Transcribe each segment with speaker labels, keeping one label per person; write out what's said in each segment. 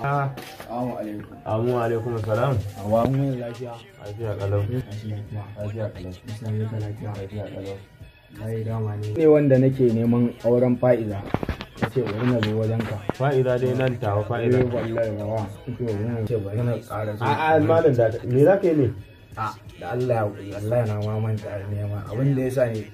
Speaker 1: Assalamu alaikum.
Speaker 2: Amu alaikum salam.
Speaker 1: Awa mun lafiya.
Speaker 2: Lafiya kalau.
Speaker 1: Lafiya
Speaker 2: kalau.
Speaker 1: Lafiya.
Speaker 2: Lafiya kalau.
Speaker 1: Ai dama ne. Ne wanda nake neman auren Fa'iza. Nace bari na zo wajen ka.
Speaker 2: Fa'iza dai nan tawa Fa'iza.
Speaker 1: Eh wallahi bawa. Nace bari na ƙara so.
Speaker 2: A'a malam da me za ka yi ne?
Speaker 1: A da Allah ya wallahi na ma manta nema. Abin da yasa ne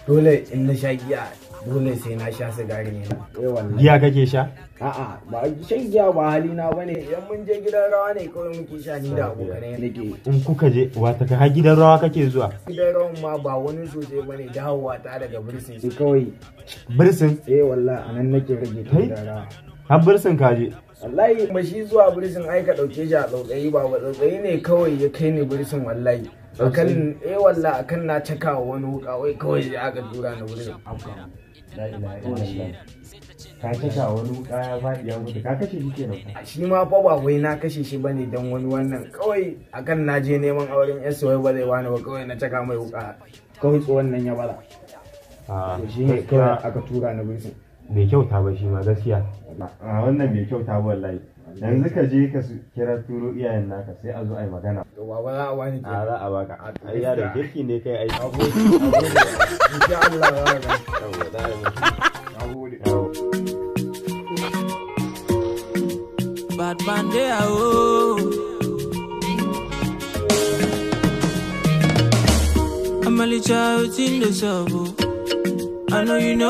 Speaker 1: dole in na sha giya dole sai na sha sigari ne. Eh wallahi.
Speaker 2: Giya kake sha?
Speaker 1: A'a ba shan giya ba halina bane, idan mun je gidan rawa ne kawai muke sha ni da abokanai nake.
Speaker 2: In kuka je wata ka har gidan rawa kake zuwa?
Speaker 1: Gidan rawan ma ba wani sosai bane, dawowa ta daga birsin sai kawai.
Speaker 2: Birsin?
Speaker 1: Eh wallahi anan nake rage ta gidan rawa.
Speaker 2: Har birsin ka je?
Speaker 1: Wallahi ba shi zuwa birsin ai ka dauke shi a tsautsayi ba tsautsayi ne kawai ya kai ni birsin wallahi. Akan eh wallahi akan na caka wani wuka wai kawai sai aka tura ni birsin.
Speaker 2: La ilaha illallah. Ka caka wani wuka ya faɗi ya mutu, ka kashe shi kenan.
Speaker 1: Shi ma fa ba wai na kashe shi bane dan wani wannan, kawai akan na je neman auren yarsa wai ba zai bani ba, kawai na caka mai wuka kawai tsohon nan ya bala. To shi ne kawai aka tura ni birsin.
Speaker 2: Bai kyauta ba shi ma gaskiya. A wannan bai kyauta ba wallahi. Yanzu ka je ka kira turo iyayen naka sai a zo a yi magana.
Speaker 1: To baba za a bani ke.
Speaker 2: A za a baka. Ai yaron kirki ne kai ai.
Speaker 1: Insha Allah za a ga.
Speaker 2: Yawwa za a yi.
Speaker 1: Nagode.
Speaker 3: Bad man they are oh. I'm a little child in the sub. I know you know.